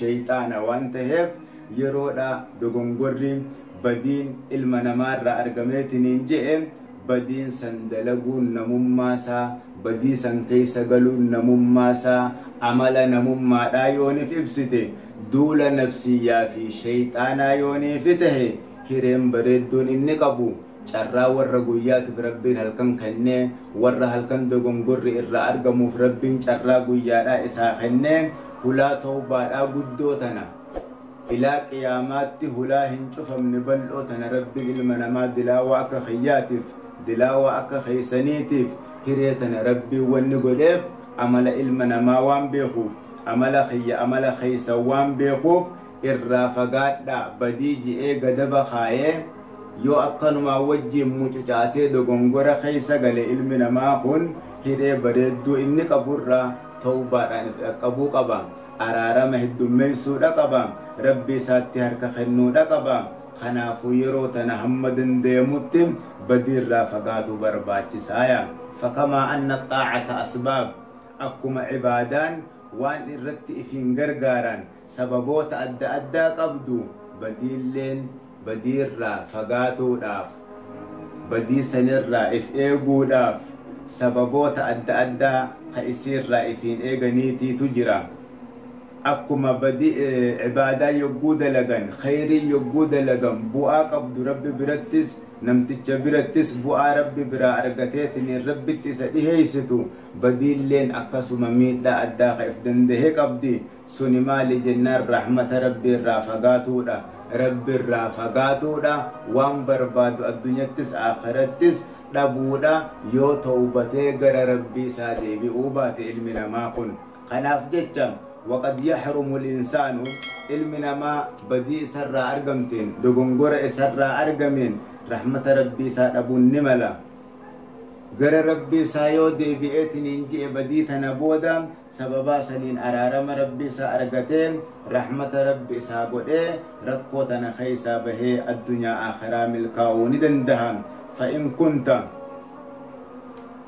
Sheyxaana waan taheef yeroodha dogongorri badiin ilma namaarraa argameetiniin je'e, badiin san dalaguun namummaasaa, badii san keessa galuun namummaasaa, amala namummaadhaa yoonif ibsite, duula nafsiyyaa fi sheyxaanaa yooniifi tahe, hireen bareedduun inni qabu, carraa warra guyyaatiif Rabbiin halkan kennee, warra halkan dogongorri irraa argamuuf Rabbiin carraa guyyaadhaa isaa kennee, hulaa tawbaadhaa guddoo tana, ilaa qiyaamaatti hulaa hin cufamne bal'oo tana Rabbiin ilma namaa dilaawaa akka kiyyaatiif, dilaawaa akka keeysaniitiif hiree tana Rabbiin wanni godheef amala ilma namaa waan beekuuf, amala kiyya amala keeysan waan beekuuf, irraa fagaadhaa badii ji'ee gadaba kaayee, yoo akkanumaa wajjiin mucucaatee dogongora keeysa gale ilmi namaa kun, hiree bareedduu inni qaburraa tawbaadhaan if dhaqqabuu qaba, araarama heddummeeysuudha qaba, Rabbi isaatti harka kennuudha qaba. Kanaafuu yeroo tana hamma dandayamutti badiirraa fagaatuu barbaachisaaya. Fakamaa anna xaacata asbaab, akkuma ibaadaan waan irratti ifiin gargaaran sababoota adda addaa qabdu, badiilleen badiirraa fagaatuudhaaf, badii sanirraa if eeguudhaaf sababoota adda addaa ka isiirraa ifiin eeganiitiitu jira. Akkuma badi ibaadaa yogguu dalagan, khayrii yogguu dalagan bu'aa qabdu, Rabbi birattis namticha birattis bu'aa Rabbi biraa argateetiniin Rabbitti isa dhiheeysitu, badiilleen akkasuma miidhaa addaa ka if dandahe qabdi. Suni maali jennaan, rahmata Rabbi irraa fagaatuudha, Rabbi irraa fagaatuudha, waan barbaadu addunyattis akhirattis dhabuudha yoo tawbatee gara Rabbii isaa deebi'uu baate ilmi namaa kun. Kanaaf jecha waqad yaxrumu linsaanu, ilmi namaa badii isarraa argamteen, dogongora isarraa argameen rahmata Rabbii isaa dhabuun ni mala. Gara Rabbii isaa yoo deebi'eetiniin ji'e badii tana booda, sababaa saniin araarama Rabbii isaa argatee, rahmata Rabbi isaa godhee, rakkoo tana keeysaa bahee addunyaa akhiraa milkaa'uu ni dandaha. Fa in kunta,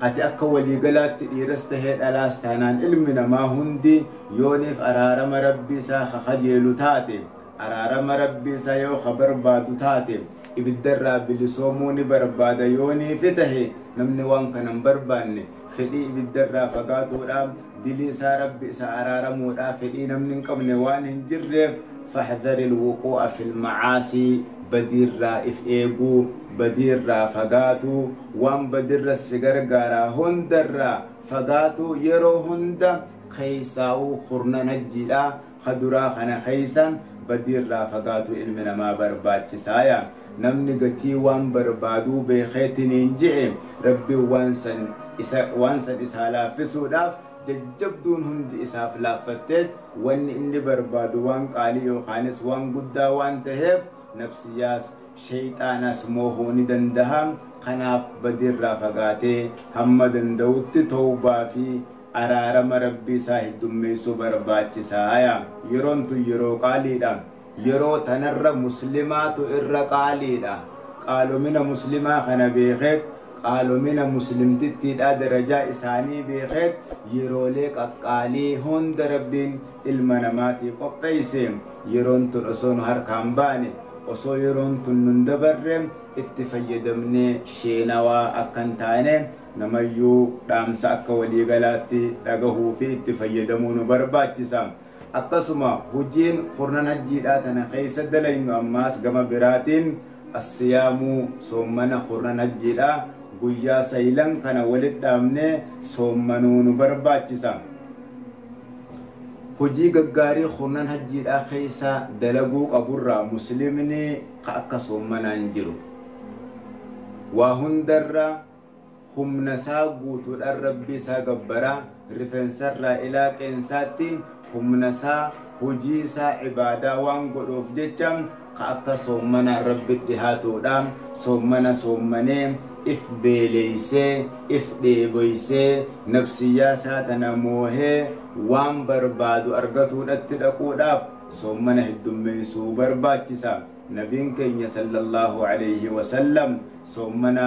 ati akka waliigalaatti dhiiras tahee dhalaas taanaan, ilmi namaa hundi yooniif araarama Rabbii isaa ka kajeelu taate, araarama Rabbii isaa yoo ka barbaadu taate, ibiddarraa bilisoomuu ni barbaada yooniifi tahe, namni waan kana hin barbaanne, fedhii ibiddarraa fagaatuudha, dilii isaa Rabbi isa araaramuudha fedhii namni hin qabne waan hin jirreef, fahdari alwuquu'a fi lmacaasii, badiirraa if eeguu, badiirraa fagaatuu, waan badirra si gargaaraa hundarraa fagaatuu yeroo hunda, keeysaa'uu kurnan hajjiidha ka duraa kana keeysa badiirraa fagaatuu ilmi namaa barbaachisaaya. Namni gatii waan barbaaduu beekeetiniin je'e, Rabbiin waan san isa waan san isaa laaffisuudhaaf jajjabduun hundi isaaf laaffatteet, wanni inni barbaadu waan qaalii yookaanis waan guddaa waan taheef nafsiyyaas sheyxaanas moohuu ni dandaha. Kanaaf badiirraa fagaatee hamma danda'utti tawbaa fi araarama Rabbii isaa heddummeessuu barbaachisaaya. Yeroon tun yeroo qaaliidha. Yeroo tanarra muslimaatu irra qaaliidha. Qaalomina muslimaa kana beekeet, qaalomina muslimtittiidha, darajaa isaanii beekeet, yeroolee qaqqaalii hunda Rabbiin ilma namaatii qopheeyse, yeroon tun osoo nu harkaan baane, osoo yeroon tun nun dabarre, itti fayyadamnee sheenawaa akkan taane namayyuu dhaamsa akka waliigalaatti dhagahuu fi itti fayyadamuu nu barbaachisa. Akkasuma hujiin kurnan hajjiidhaa tana keessa dalaynu ammaas gama biraatiin assiyaamuu, soommana kurnan hajjiidha guyyaa saylan kana walit dhaabne soommanuu nu barbaachisa. Hujii gaggaarii kurnan hajjiidhaa keessa dalaguu qaburraa muslimni ka akka soommanaan jiru. Waa hundarra humna isaa guutuudhaan Rabbii isaa gabbara, rifeensarraa ilaa qeensaatti humna isaa hujii isaa ibaadaa waan godhuuf jecha ka akka soommanaan Rabbi dhihaatuudha. Soommana soommanee if beeleysee, if dheeboysee, nafsiyyaa isaa tana moohee waan barbaadu argatuudhatti dhaquudhaaf soommana heddummeeysuu barbaachisa. Nabiin keenya sallallahu alayhi wasallam soommana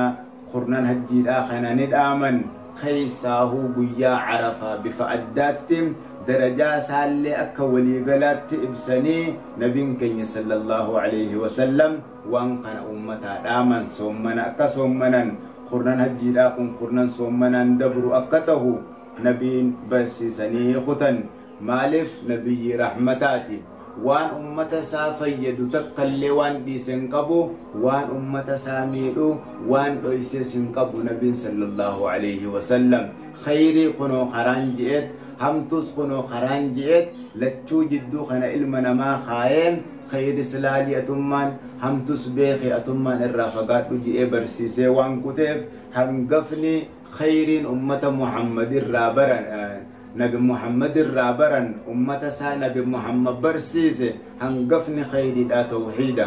kurnan hajjiidhaa kana ni dhaaman, keeysaahuu guyyaa Arafaa bifa addaatti Darajaa isaallee akka waliigalaatti ibsanii nabiin keenya sallallahu alaihi wasallam waan kana ummataa dhaaman. Soommana akka soommanan, kurnan hajjiidhaa kun kurnan soommanaan dabru akka tahu nabiin barsiisanii kutan. Maaliif? Nabiyyi rahmataati. Waan ummata isaa fayyadu takkallee waan dhiise hin qabu, waan ummata isaa miidhu waan dhoysees hin qabu. Nabiin sallallahu alaihi wasallam khayrii kunoo karaan ji'eet, hamtus kunoo karaan ji'eet, lachuu jidduu kana ilma namaa kaayee khayris laalii atummaan, hamtus beekee atummaan irraa fagaadhu ji'ee barsiisee waan kuteef, hangafni khayriin ummata Muhammad irraa baran, nabi Muhammad irraa baran, ummata isaa nabi Muhammad barsiise, hangafni khayriidha tawxiida,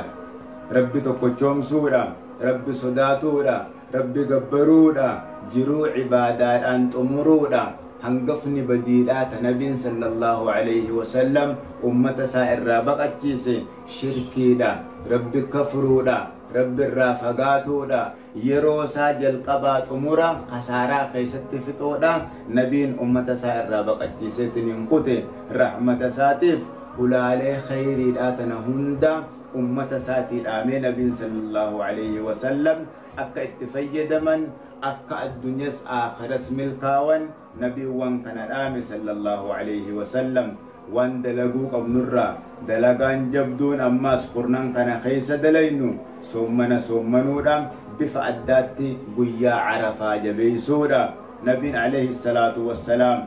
Rabbi tokkochoomsuudha, Rabbi sodaatuudha, Rabbi gabbaruudha, jiruu cibaadaadhaan xumuruudha. Hangafni badiidhaa ta nabiin sallallahu alaihi wasallam ummata isaa irraa baqachiise shirkiidha, Rabbi kafruudha, Rabbi irraa fagaatuudha, yeroo isaa jalqabaa xumura kasaaraa keessatti fixuudha. Nabiin ummata isaa irraa baqachiiseetiin hin kute. Rahmata isaatiif hulaalee khayriidhaa tana hunda ummata isaatii dhaamee nabiin sallallahu alaihi wasallam akka itti fayyadaman, akka addunyas aakhiras milkaawan nabiiwwan kana dhaame sallallahu alaihi wasallam. Waan dalaguu qabnurraa dalagaan jabduun ammaas kurnan kana keessa dalaynu soommana soommanuudha, bifa addaatti guyyaa Arafaa jabeeysuudha. Nabiin alayhi salaatu wassalaam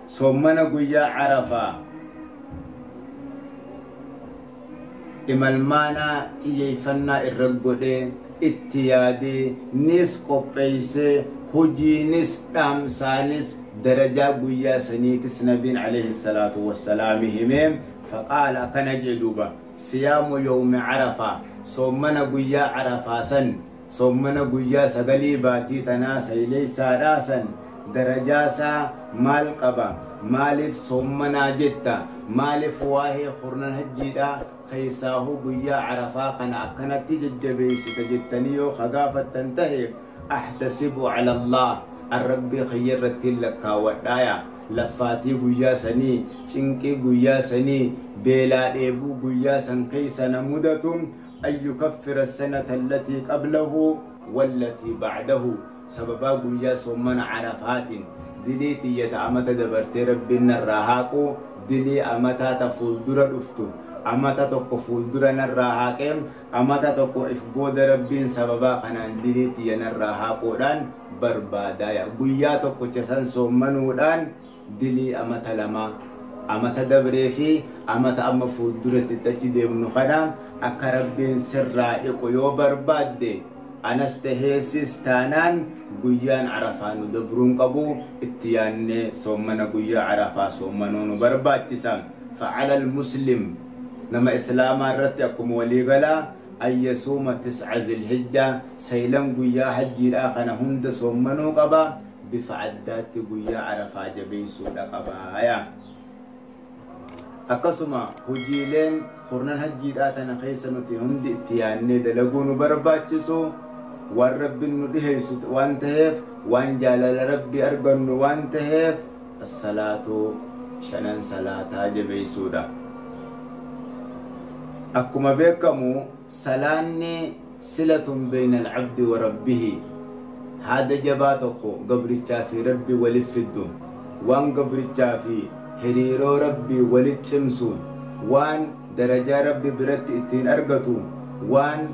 soommana guyyaa Arafaa imalmaanaa xiyyeeffannaa irra godhee itti yaadee nis qopheeysee, hojiinis dhaamsaanis darajaa guyyaa saniitis nabiin alayhi salaatu wassalaam himee. Faqaala, akkana jee duuba: siyaamu yawmi Arafaa, soommana guyyaa Arafaa san, soommana guyyaa 9 baatii tanaa sayleeysaadhaa san darajaasaa maal qaba? Maaliif soommanaa jetta? Maaliif waa'ee kurnan hajjiidhaa keessaahuu guyyaa Arafaa kana akkanatti jajjabeessita jettanii yoo kagaafattan tahe, ahtasibu cala Allah, an Rabbii kiyya irratti hin lakkaawwadhaaya, laffaatii guyyaa sanii, cinqii guyyaa sanii, beelaa dheebuu guyyaa san keessa na mudatu, an yukaffira sanata allatii qablahu wallatii bacdahu, sababaa guyyaa soommana Arafaatiin dilii tiyyata amata dabartee Rabbiin narraa haaqu, dilii amataa ta fuuldura dhuftu, amata tokko fuuldura narraa haaqee amata tokko if booda Rabbiin sababaa kanaan dilii tiyya narraa haaquudhaan barbaadaaya. Guyyaa tokkocha san soommanuudhaan dilii amata lamaa, amata dabree fi amata amma fuulduratti itti achi deemnu kana akka Rabbiin sirraa dhiqu yoo barbaadde, anas taheessis taanaan, guyyaan Arafaa nu dabruun qabu. Itti yaannee soommana guyyaa Arafaa soommanuu nu barbaachisa. Facala almuslim, nama islaamaa irratti akkuma waliigalaa, an yasuuma 9 Zilhijjaa, saylan guyyaa hajjiidhaa kana hunda soommanuu qaba, bifa addaatti guyyaa Arafaa jabeessuudha qabaaya. Akkasuma hojiileen kurnan hajjiidhaa tana keessa nuti hundi itti yaannee dalaguu nu barbaachisu, waan Rabbiin nu dhiheessu waan taheef, waan jaalala Rabbii argannu waan taheef, assalaatu shanan salaataa jabeessuudha. Akkuma beekamu salaanni silatun bayna alcabdi wa rabbihi, haada jabaa tokko gabrichaa fi Rabbi walif fiddu, waan gabrichaa fi hiriiroo Rabbii walit cimsu, waan darajaa Rabbi biratti ittiin argatu, waan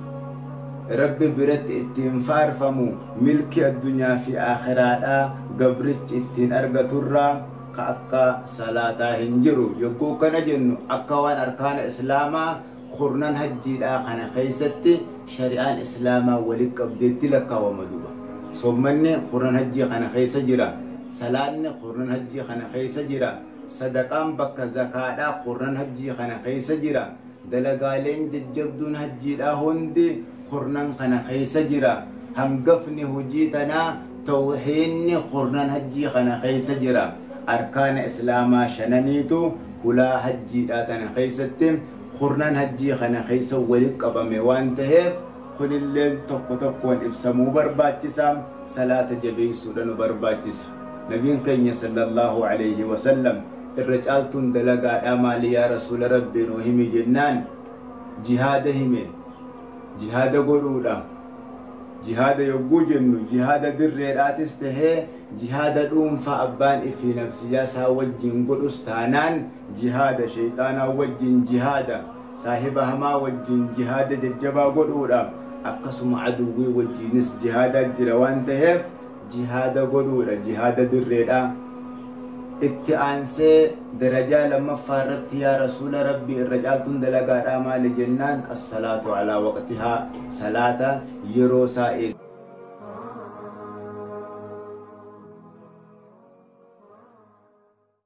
Rabbi biratti ittiin faarfamu, milki addunyaa fi aakhiraadhaa gabrichi ittiin argaturraa ka akka salaataa hin jiru. Yogguu kana jennu akka waan arkaana islaamaa kurnan hajjiidhaa kana keessatti shari'aan islaamaa walit qabdeetti lakkaawama. Duba soommanni kurnan hajjii kana keessa jira, salaanni kurnan hajjii kana keessa jira, sadaqaan bakka zakaadhaa kurnan hajjii kana keessa jira, dalagaaleen jajjabduun hajjiidhaa hundi kurnan kana keessa jira, hangafni hojii tanaa tawxiinni kurnan hajjii kana keessa jira. Arkaana islaamaa shananiitu hulaa hajjiidhaa tana keessatti kurnan hajjii kana keessa walit qabame waan taheef, kunilleen tokko tokkoon ibsamuu barbaachisa. Salaata jabeessuudha nu barbaachisa. Nabiin keenya sallallahu alayhi wasallam irra caaltuun dalagaadhaa maali yaa rasuula rabbii nuu himi jennaan, jihaada hime. Jihaada godhuudha. Jihaada yogguu jennu jihaada dirreedhaatis tahee, jihaada dhuunfaa abbaan ifii nafsiyyaa isaa wajjin godhus taanaan, jihaada shayxaanaa wajjin, jihaada saahiba hamaa wajjin, jihaada jajjabaa godhuudha. Akkasuma aduwwii wajjinis jihaadaa jira waan taheef jihaada godhuudha, jihaada dirreedha. Itti aansee darajaa lammaffaa irratti yaa rasuula rabbii irra caaltuun dalagaadhaa maali jennaan, assalaatu alaa waqtihaa, salaata yeroo isaa